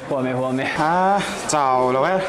Huam e huam e. A chau lo e.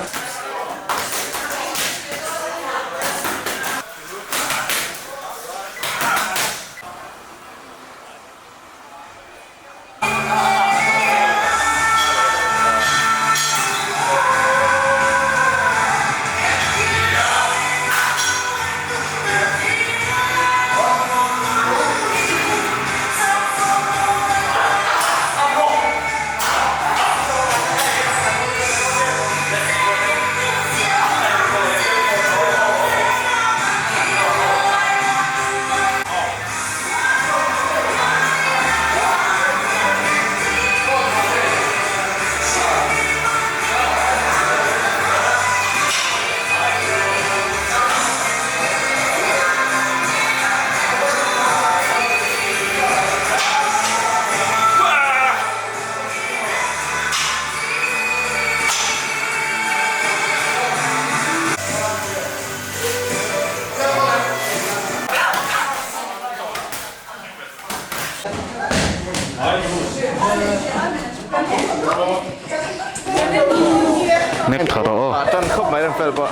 Hnek tha rawh aw. Tan khawp mai rem fel pawh.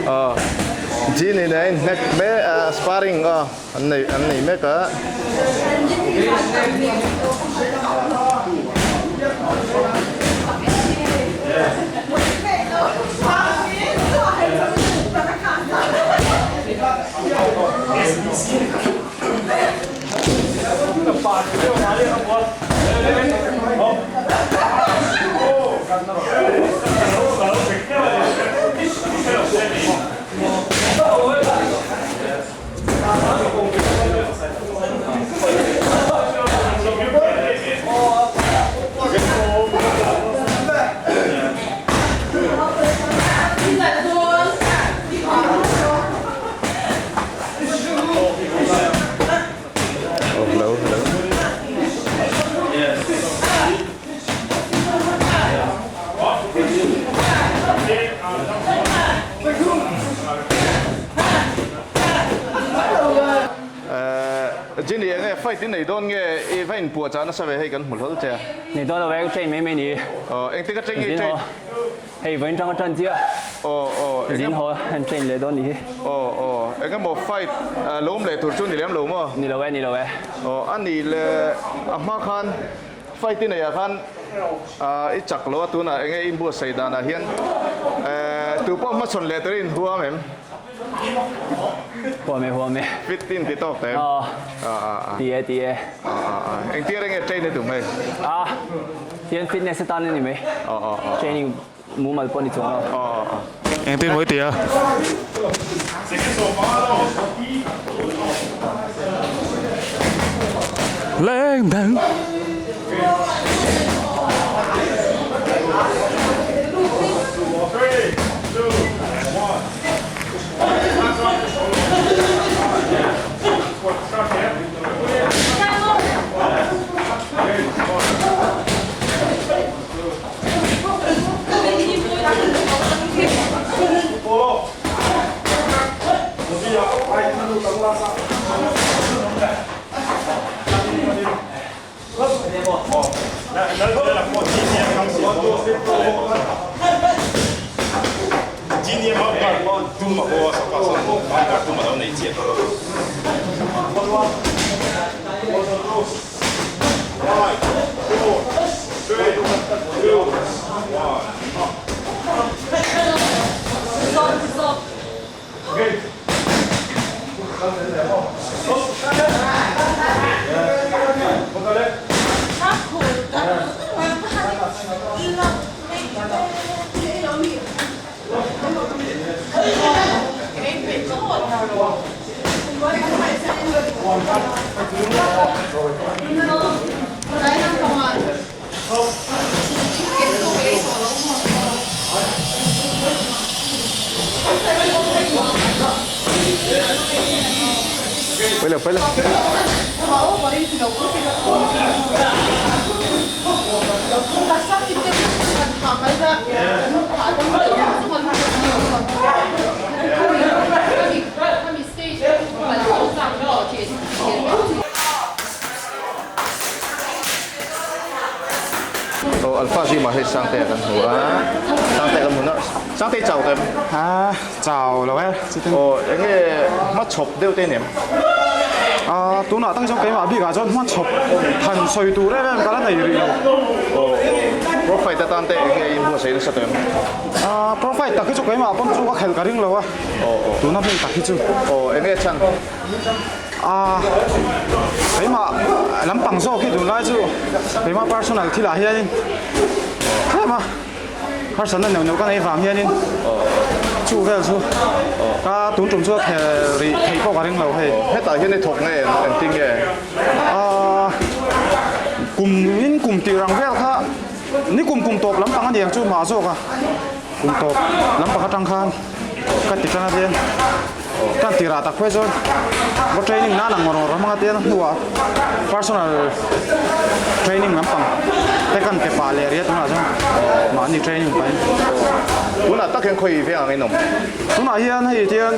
Aw. Genie nen hnek mek sparring aw an nei an nei mek a. Hello hello. Jenny enge fight i nei dawn nge i va inpuah chah nasa ve hei kan hmu hlawl che a. Nei dawn lo e, train mai mai ni. Aw engtik atang nge i train? Hei vawiin tang atan chiah. Aw aw. Zin haw an train leh dawn nih hi. Aw aw. Eng emaw fight lo awm leh tur chu ni lem lo maw? Ni lo e, ni lo e. Aw a nih leh a hma khan fight i neih ah khan i chak lo a tunah enge i inbuatsaih danah hian tu pawh hmachhawn leh tur i inhuam em? Huam e, huam e. Fit in ti tawk teh em? Aw. Ti e, ti e. Engtir enge train i tum hei? A. Hian fitness atan a ni mai. Training mumal pawh a ni chuang lo. Engtin mawi tia? Leng dang. Pawi lo pawi lo. Aw Alpha zimah hei Sangtea kan hmu a, Sangtea kan hmu na, Sangte i chau tawh em? A chau lo e chutin. Aw enge hmachhawp deuh te nem? A tunah tang chuan keimah bikah chuan hmachhawp han sawi tur em em ka la nei rih lo. Aw pro fight atan te enge i inbuatsaih nasa tawh em? A pro fight tak hi chu keimah pawn chu ka khelh ka ring lo a, tuna hming tak hi chu. Aw enge chhan? A keimah lampang zawk hi tunlai chu keimah personal thilah hianin tlem a harsatna neuh neuh ka nei vang hianin chu vel chu ka tun tum chu a khel rih theih pawh ka ring lo hei. Hetah hian i thawk nge engtin nge? A kum in kum tih rang vel kha ni kum kum tawp lampang a ni ang chu mah zawk a kum tawp lampang atang khan ka ti tan a hian. Tan tirah tak phei chuan va training nan ang ngawr ngawr hmanga tian hnuah personal training lampang te kan pe pah leh riat tunah chuan mahni training pahin. Tunah tak hian khawi veng ang in awm? Tunah hian hei tian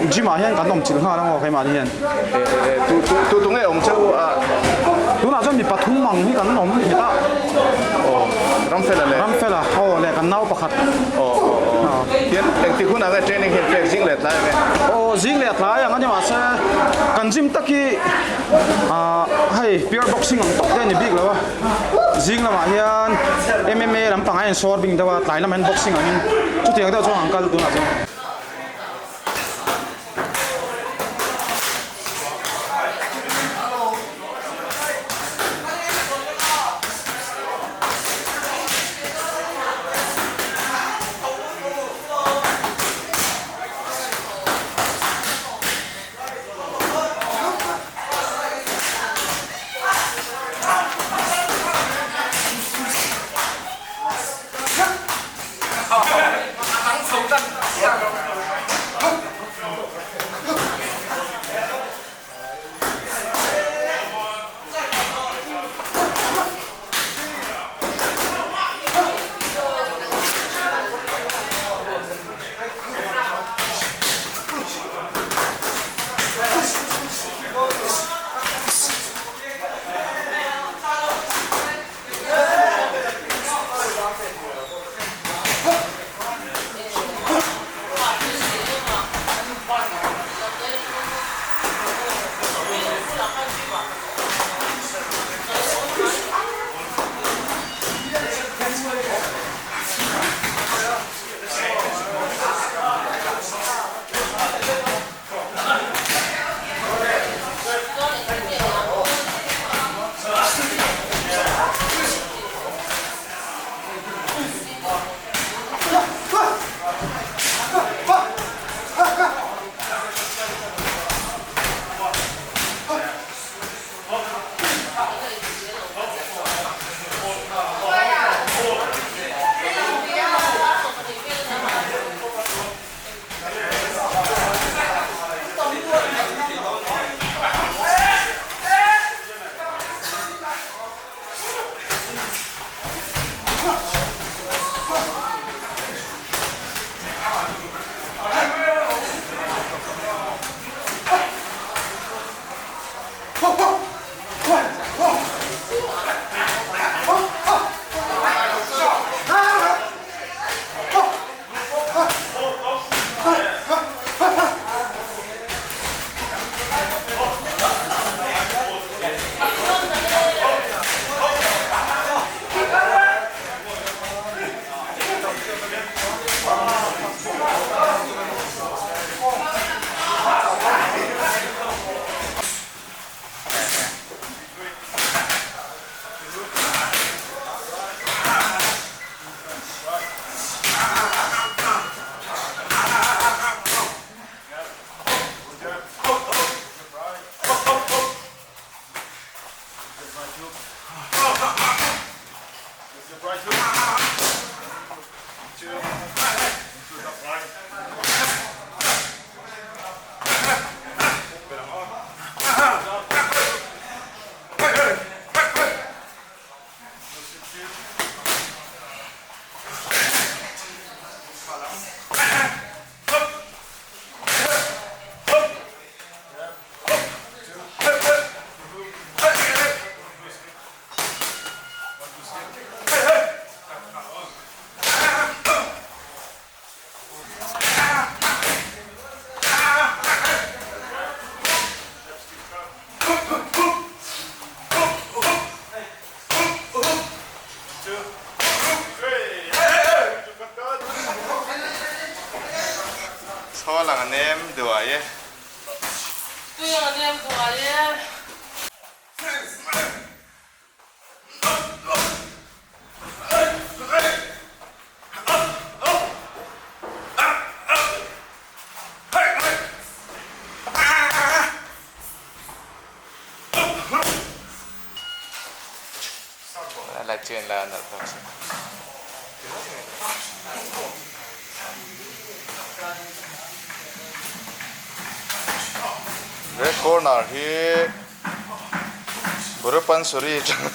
gym ah hian kan awm chilh nghal ang aw keimahni hian. Tu tu tu tu nge awm cheu a? Tunah chuan mi pathum ang hi kan awm hetah. Aw Ramfela leh? Ramfela aw leh kan nau pakhat. Aw aw aw. Hian engtik hunah nge training hian pek zing leh tlai ang e? Aw zing leh tlai ang a ni mahse kan gym tak hi ah hei pure boxing ang tawk te a ni bik lo a, zing lamah hian MMA lampang a insawr bing deuh a, tlai lamah hian boxing angin chutiang deuh chuan an kal tunah chuan. Tual ang a nem duai e. Tui ang a nem duai e. Red corner hi Burupansuri atang